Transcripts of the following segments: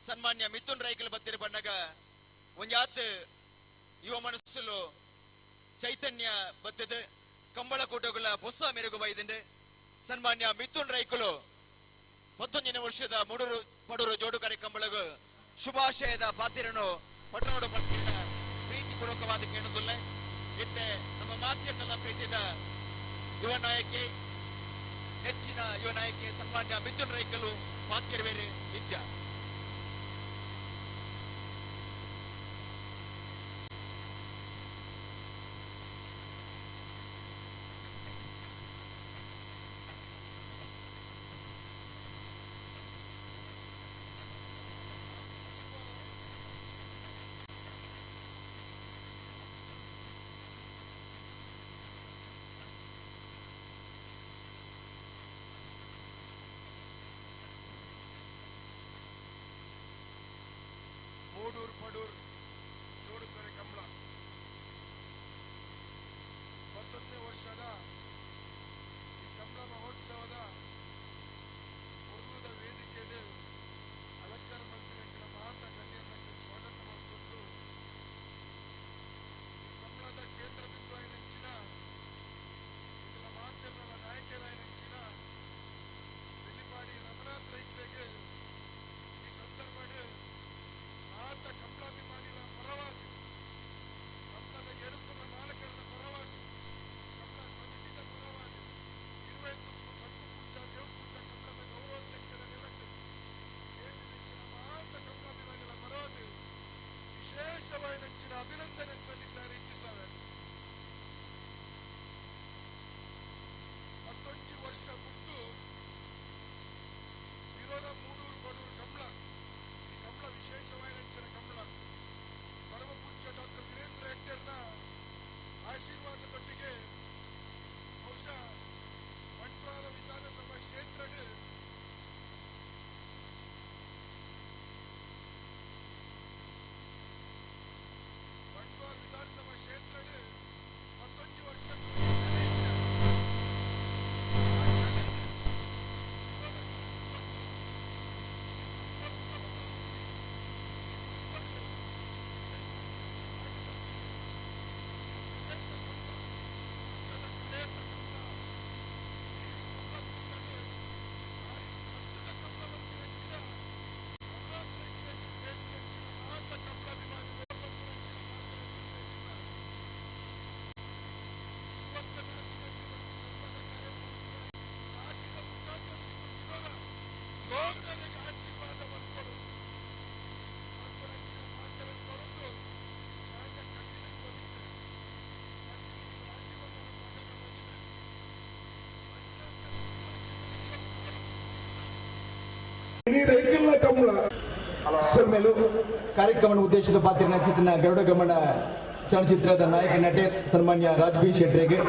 ಸನ್ಮಾನ್ಯ ಮಿಥುನ್ ರೈಕಲ್ ಬತ್ತಿರ ಬಣ್ಣಗ ಒಂಜಾತ್ ಯುವ ಮನಸ್ಸುಲು ಚೈತನ್ಯ ಬತ್ತದ ಕಂಬಳ ಕೂಟಗಳ ಹೊಸ ಮೆರುಗು ಬೈದಂಡೆ ಸನ್ಮಾನ್ಯ ಮಿಥುನ್ ರೈಕುಲು 19 ವರ್ಷದ ಮೂಡೂರು ಪಡೂರು ಜೋಡುಕರೆ ಕಂಬಳಗು ಶುಭಾಶಯದ ಪಾತಿರನು ಪಟ್ಟಣೋಡು ಪಟ್ಟಿನ ಪ್ರೀತಿಪೂರ್ವಕವಾದ ಕೇಳುದಿಲ್ಲ. ಇತ್ತೆ ನಮ್ಮ ಮಾಧ್ಯಮದ ಪ್ರೀತಿಯ ಯುವ ನಾಯಕಿ ಹೆಚ್ಚಿನ ಯುವ ನಾಯಕಿ ಸನ್ಮಾನ್ಯ ಮಿಥುನ್ ರೈಕಲು ಪಾತಿರುವೇರು ಇಜ್ಜ. ಮೂಡೂರು ಪಡೂರು ಜೋಡುಕರೆ ಕಂಬಳ 19ನೇ ವರ್ಷದ ಈ ಕಂಬಳ ಮಹೋತ್ಸವದ ಪೂರ್ವದ ವೇದಿಕೆಯಲ್ಲಿ ಅಲಂಕಾರ ಮಂತ್ರಿಗಳ ಮಾತಾ ಗಣ್ಯರನ್ನು ಸ್ವಾಗತ ಮಾಡಿಕೊಂಡು ಈ ಕಂಬಳದ ಕೇಂದ್ರ ಬಿಂದು ಐನಂಚಿನ ಇದರ ಮಾಧ್ಯಮದ ನಾಯಕರ ಐನಂಚಿನ ಬೆಳ್ಳಿಪಾಡಿ ರಮನಾಥ್ ರೈತರಿಗೆ ಈ ಸಂದರ್ಭ ಆತ ಕಂಬಳಾಭಿಮಾನಿಗಳ ಪರವಾಗಿ, ಕಂಬಳದ ಎರುಕುನ ಮಾಲಕರ ಪರವಾಗಿ, ಕಂಬಳ ಸಮಿತಿಯ ಪರವಾಗಿ, ಇರುವೈಕುಂಕು ಸಂಪು ದೇವಕೂಟ ಕಂಬಳದ ಗೌರವಾಧ್ಯಕ್ಷರ ನೆಲಕ್ಕೆ ಸೇರಿದ ಮಾತ ಕಂಬಳಾಭಿಮಾನಿಗಳ ಪರವಾಗಿ ವಿಶೇಷವಾಗಿ ನಂಚಿನ ಅಭಿನಂದನೆ ಸಲ್ಲಿಸಾರೆ ಇಚ್ಛಿಸಾರೆ. ಮತ್ತೊಂದು ವರ್ಷ ಮುಟ್ಟು ವಿರೋಧ ಮೂಡೂರು ಬಡೂರು ಕಂಬಳ ಕಂಬಳ ವಿಶೇಷವಾಗಿ ನಂಚಿನ ಕಂಬಳ ಪರಮ ಪೂಜ್ಯ ಡಾಕ್ಟರ್ ವೀರೇಂದ್ರ ಹೆಗ್ಡೆರ್ನ ಆಶೀರ್ವಾದದೊಟ್ಟಿಗೆ ಬಹುಶಃ ಬಂಟ್ವಾಳ ವಿಧಾನಸಭಾ ಕ್ಷೇತ್ರದ ಬಂಟ್ವಾಳ ವಿಧಾನಸಭಾ ಕ್ಷೇತ್ರದ ಮತ್ತೊಂದು ವರ್ಷ ಕಾರ್ಯಕ್ರಮ ಉದ್ದೇಶದ ಪಾತ್ರ ಚಿತ್ರನ ಗರುಡ ಗಮನ ಚಲನಚಿತ್ರದ ನಾಯಕ ನಟೆ ಸನ್ಮಾನ್ಯ ರಾಜ್ ಬಿ ಶೆಟ್ಟರಿಗೆ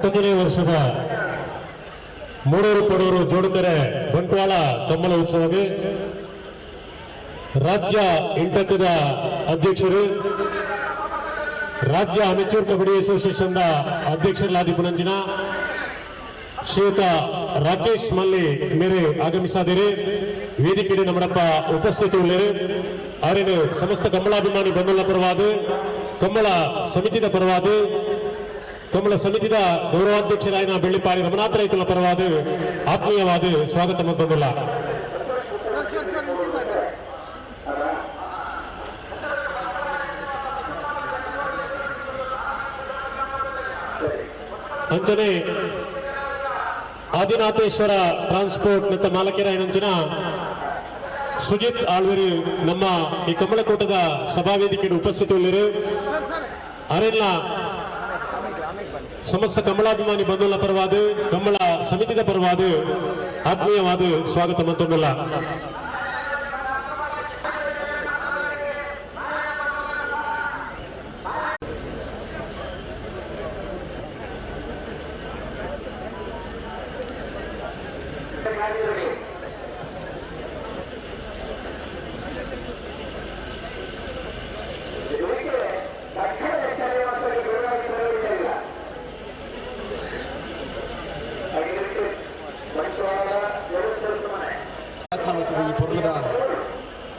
19ನೇ ವರ್ಷದ ಮೂಡೂರು ಪಡೂರು ಜೋಡುಕೆರೆ ಬಂಟ್ವಾಳ ಕಂಬಳ ಉತ್ಸವಕ್ಕೆ ರಾಜ್ಯ ಇಂಟಕದ ಅಧ್ಯಕ್ಷರು, ರಾಜ್ಯ ಅಮೆಚೂರ್ ಕಬಡ್ಡಿ ಅಸೋಸಿಯೇಷನ್ ಅಧ್ಯಕ್ಷರಾದ ಪುನಂಜಿನ ಶ್ರೀಯುತ ರಾಕೇಶ್ ಮಲ್ಲಿ ಮೇರೆ ಆಗಮಿಸಾದಿರಿ. ವೇದಿಕೆಡೆ ನಮ್ಮಡಪ್ಪ ಉಪಸ್ಥಿತಿ ಉಳ್ಳೇರು. ಅವರೇನು ಸಮಸ್ತ ಕಮ್ಮಳಾಭಿಮಾನಿ ಬಂಧುಗಳ ಪರವಾದ, ಕಮ್ಮಳ ಸಮಿತಿದ ಪರವಾದ, ಕಮ್ಮಳ ಸಮಿತಿದ ಗೌರವಾಧ್ಯಕ್ಷರಾಯನ ಬೆಳ್ಳಿಪಾಡಿ ರಮನಾಥ ರೈತುల ಪರವಾದ ಆತ್ಮೀಯವಾದ ಸ್ವಾಗತ ಮತ್ತೊಂದಿಲ್ಲ. ಅಂಚನೆ ಆದಿನಾಥೇಶ್ವರ ಟ್ರಾನ್ಸ್ಪೋರ್ಟ್ ನಿತ್ತ ಮಾಲಕರಾಯನಂಚಿನ ಸುಜಿತ್ ಆಳ್ವರು ನಮ್ಮ ಈ ಕಮಲಕೋಟದ ಸಭಾವೇದಿಕೆ ಉಪಸ್ಥಿತಿಯುಳ್ಳರು. ಅರೆಲ್ಲ ಸಮಸ್ತ ಕಮಲಾಭಿಮಾನಿ ಬಂಧುಗಳ ಪರವಾದ, ಕಮಲ ಸಮಿತಿದ ಪರವಾದ ಆತ್ಮೀಯವಾದ ಸ್ವಾಗತ ಮತ್ತೊಂದಲ್ಲ. ಈ ಪೊರ್ಲದ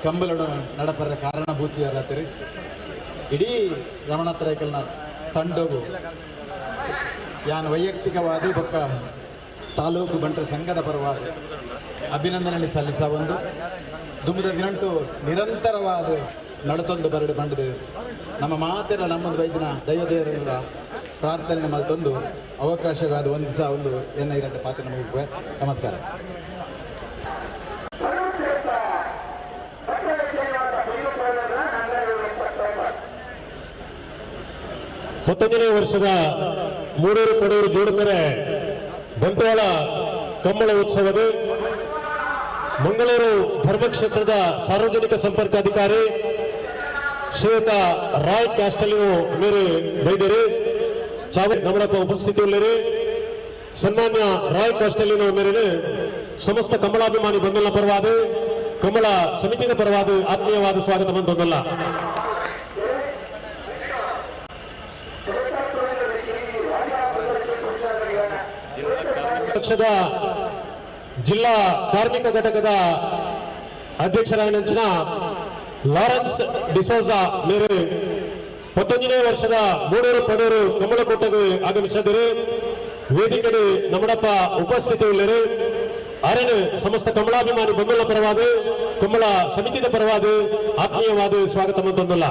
ಕಂಬಲಡು ನಡಪರ ಕಾರಣಭೂತಿಯರಾತಿರಿ. ಇಡೀ ರಮಣಾಥರಾಯಕಲ್ನ ತಂಡಗು ಯಾನ್ ವೈಯಕ್ತಿಕವಾದ ಬೊಕ್ಕ ತಾಲೂಕು ಬಂಟರ ಸಂಘದ ಪರವಾದ ಅಭಿನಂದನೆ ಸಲ್ಲಿಸ ಒಂದು ದುಮ್ಮದ ದಿನಂಟು ನಿರಂತರವಾದ ನಡತೊಂದು ಬರಡು ಬಂಡದು ನಮ್ಮ ಮಾತೆಲ್ಲ ನಮ್ಮೊಂದು ವೈದ್ಯನ ದೈವದೇವರ ಪ್ರಾರ್ಥನೆ ಮಲ್ತೊಂದು ಅವಕಾಶವಾದ ಒಂದು ಸಹ ಒಂದು ಎನ್ನ ಎರಡು ಪಾತ್ರ ನಮಗೆ. ನಮಸ್ಕಾರ. 19ನೇ ವರ್ಷದ ಮೂಡೂರು ಪಡೂರು ಜೋಡುಕೆರೆ ಬಂಟ್ವಾಳ ಕಂಬಳ ಉತ್ಸವದ ಮಂಗಳೂರು ಧರ್ಮಕ್ಷೇತ್ರದ ಸಾರ್ವಜನಿಕ ಸಂಪರ್ಕ ಅಧಿಕಾರಿ ಶ್ರೀಯುತ ರಾಯ್ ಕ್ಯಾಸ್ಟಲಿನೋ ಮೇರೆ ಬೈದರು ಚಾವ ನಮ್ಮಡಪ್ಪ ಉಪಸ್ಥಿತಿಯುಳ್ಳರು. ಸನ್ಮಾನ್ಯ ರಾಯ್ ಕ್ಯಾಸ್ಟಲಿನೋ ಮೇರೆ ಸಮಸ್ತ ಕಮಲಾಭಿಮಾನಿ ಬಂಧುಗಳ ಪರವಾದ, ಕಮಲ ಸಮಿತಿಯ ಪರವಾದ ಆತ್ಮೀಯವಾದ ಸ್ವಾಗತ ಬಂದೊಂದಲ್ಲ. ಪಕ್ಷದ ಜಿಲ್ಲಾ ಕಾರ್ಮಿಕ ಘಟಕದ ಅಧ್ಯಕ್ಷರಾಗಿನ ಲಾರೆನ್ಸ್ ಡಿಸೋಜಾ ಮೇರೆ 19ನೇ ವರ್ಷದ ಮೂಡೂರು ಪಡೂರು ಕಮಲಕೋಟೆಗೆ ಆಗಮಿಸಿದರು. ವೇದಿಕೆಡೆ ನಮ್ಮಡಪ್ಪ ಉಪಸ್ಥಿತಿ ಉಳ್ಳರು. ಅರಣ ಸಮಸ್ತ ಕಮಲಾಭಿಮಾನಿ ಬಂಧುಗಳ ಪರವಾದ, ಕಮಲ ಸಮಿತಿಯ ಪರವಾದ ಆತ್ಮೀಯವಾದ ಸ್ವಾಗತ ಮತ್ತೊಂದಲ್ಲ.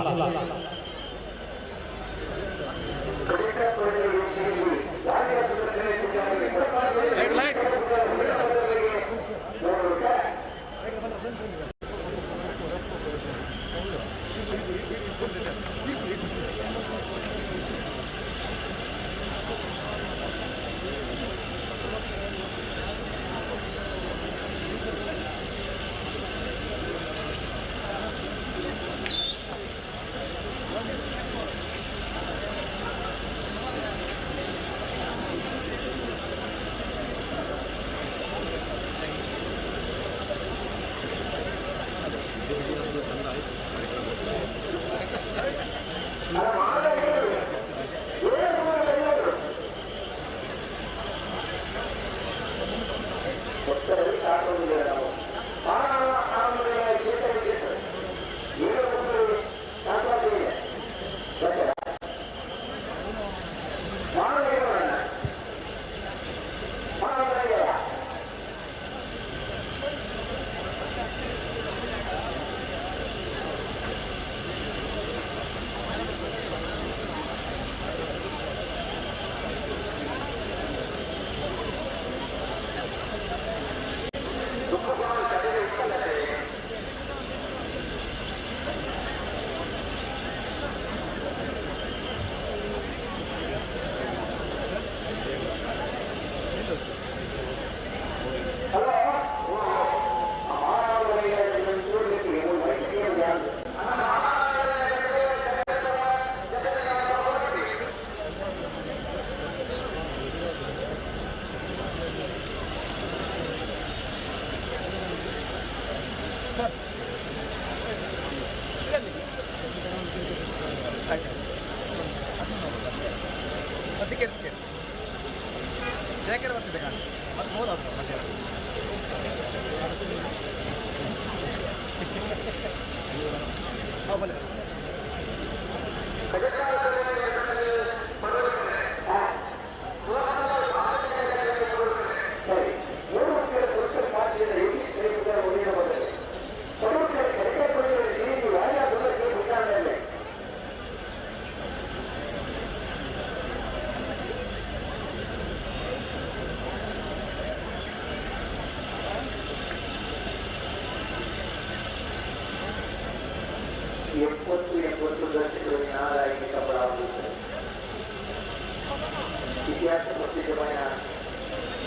ఇతిహాస ప్రసిద్ధమైన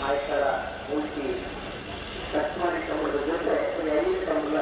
ఆ యొక్క మూర్తి కస్మాని కమ్ముల జొతే ఐదు కమ్ముల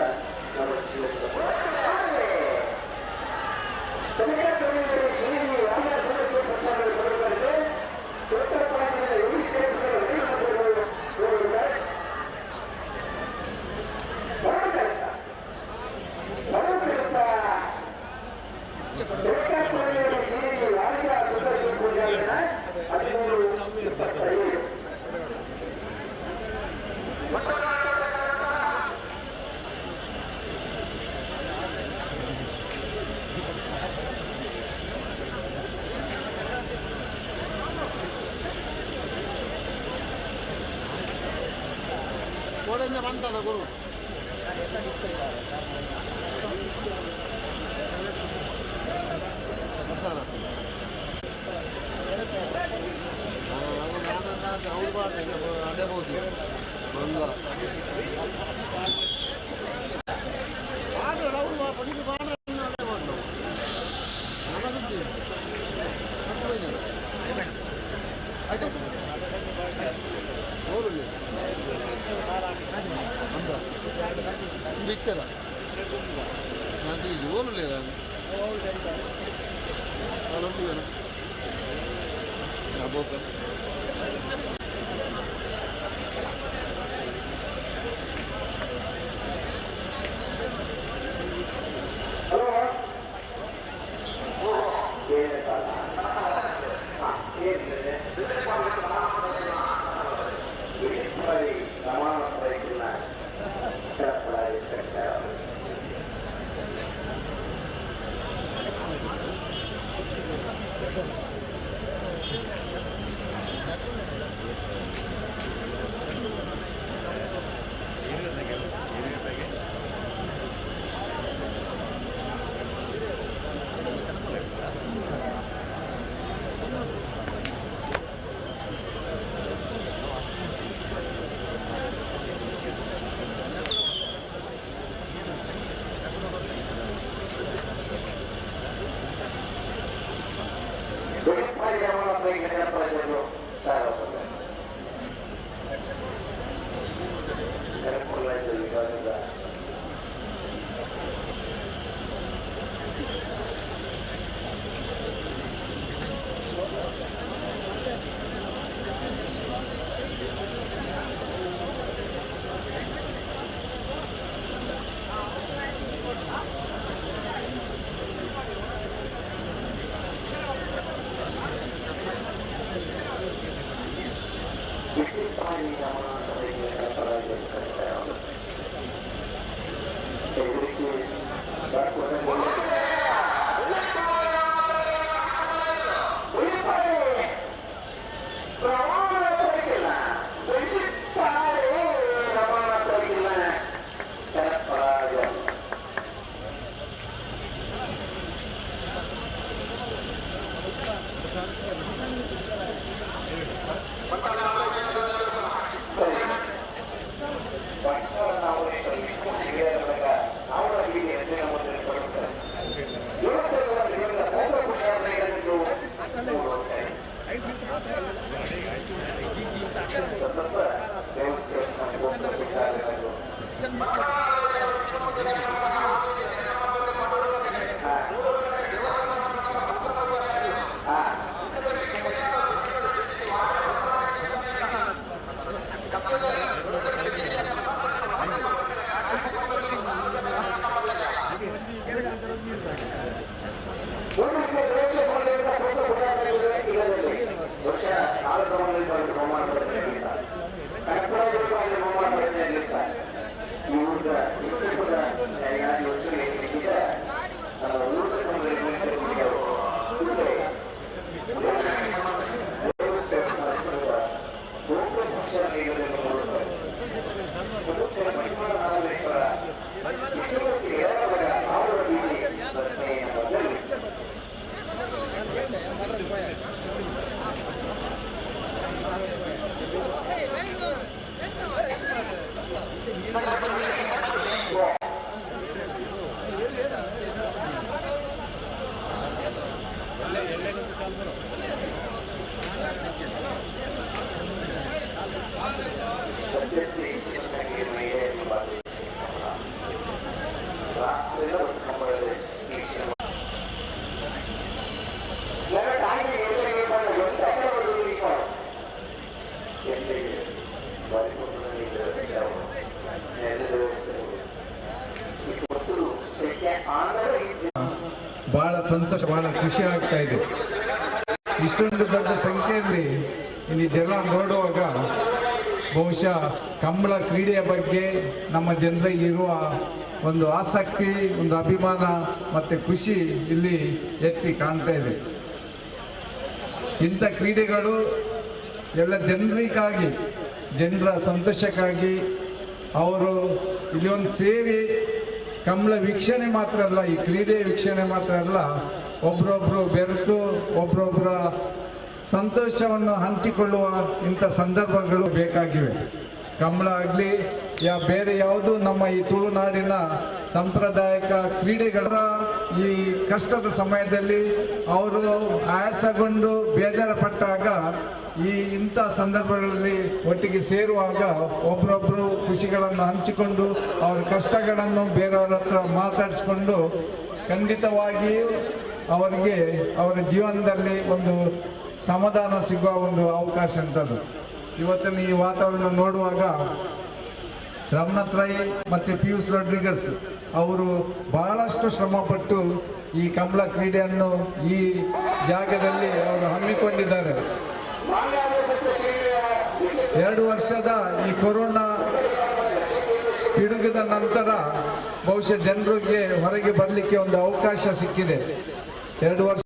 ಬಹಳ ಸಂತೋಷ, ಬಹಳ ಖುಷಿ ಆಗ್ತಾ ಇದೆ. ಇಷ್ಟೊಂದು ದೊಡ್ಡ ಸಂಖ್ಯೆಯಲ್ಲಿ ಇಲ್ಲಿ ಜನ ನೋಡುವಾಗ ಬಹುಶಃ ಕಂಬಳ ಕ್ರೀಡೆಯ ಬಗ್ಗೆ ನಮ್ಮ ಜನರಿಗೆ ಇರುವ ಒಂದು ಆಸಕ್ತಿ, ಒಂದು ಅಭಿಮಾನ ಮತ್ತು ಖುಷಿ ಇಲ್ಲಿ ಎತ್ತಿ ಕಾಣ್ತಾ ಇದೆ. ಇಂಥ ಕ್ರೀಡೆಗಳು ಎಲ್ಲ ಜನರಿಗಾಗಿ, ಜನರ ಸಂತೋಷಕ್ಕಾಗಿ ಅವರು ಇಲ್ಲಿ ಒಂದು ಸೇರಿ ಕಂಬಳ ವೀಕ್ಷಣೆ ಮಾತ್ರ ಅಲ್ಲ, ಈ ಕ್ರೀಡೆ ವೀಕ್ಷಣೆ ಮಾತ್ರ ಅಲ್ಲ, ಒಬ್ರೊಬ್ಬರು ಬೆರೆತು ಒಬ್ರೊಬ್ಬರ ಸಂತೋಷವನ್ನು ಹಂಚಿಕೊಳ್ಳುವ ಇಂಥ ಸಂದರ್ಭಗಳು ಬೇಕಾಗಿವೆ. ಕಂಬಳ ಆಗಲಿ ಯಾ ಬೇರೆ ಯಾವುದು ನಮ್ಮ ಈ ತುಳುನಾಡಿನ ಸಾಂಪ್ರದಾಯಿಕ ಕ್ರೀಡೆಗಳ ಈ ಕಷ್ಟದ ಸಮಯದಲ್ಲಿ ಅವರು ಆಯಾಸಗೊಂಡು ಬೇಜಾರು ಪಟ್ಟಾಗ ಈ ಇಂಥ ಸಂದರ್ಭಗಳಲ್ಲಿ ಒಟ್ಟಿಗೆ ಸೇರುವಾಗ ಒಬ್ಬರೊಬ್ಬರು ಖುಷಿಗಳನ್ನು ಹಂಚಿಕೊಂಡು ಅವರ ಕಷ್ಟಗಳನ್ನು ಬೇರೆಯವರ ಹತ್ರ ಮಾತಾಡಿಸ್ಕೊಂಡು ಖಂಡಿತವಾಗಿಯೂ ಅವರಿಗೆ ಅವರ ಜೀವನದಲ್ಲಿ ಒಂದು ಸಮಾಧಾನ ಸಿಗುವ ಒಂದು ಅವಕಾಶ ಅಂತದ್ದು. ಇವತ್ತಿನ ಈ ವಾತಾವರಣ ನೋಡುವಾಗ ರಮನಾಥ್ ರೈ ಮತ್ತು ಪಿಯೂಷ್ ರೋಡ್ರಿಗಸ್ ಅವರು ಬಹಳಷ್ಟು ಶ್ರಮಪಟ್ಟು ಈ ಕಂಬಳ ಕ್ರೀಡೆಯನ್ನು ಈ ಜಾಗದಲ್ಲಿ ಅವರು ಹಮ್ಮಿಕೊಂಡಿದ್ದಾರೆ. 2 ವರ್ಷದ ಈ ಕೊರೋನಾ ಪಿಡುಗಿದ ನಂತರ ಬಹುಶಃ ಜನರಿಗೆ ಹೊರಗೆ ಬರಲಿಕ್ಕೆ ಒಂದು ಅವಕಾಶ ಸಿಕ್ಕಿದೆ. 2 ವರ್ಷ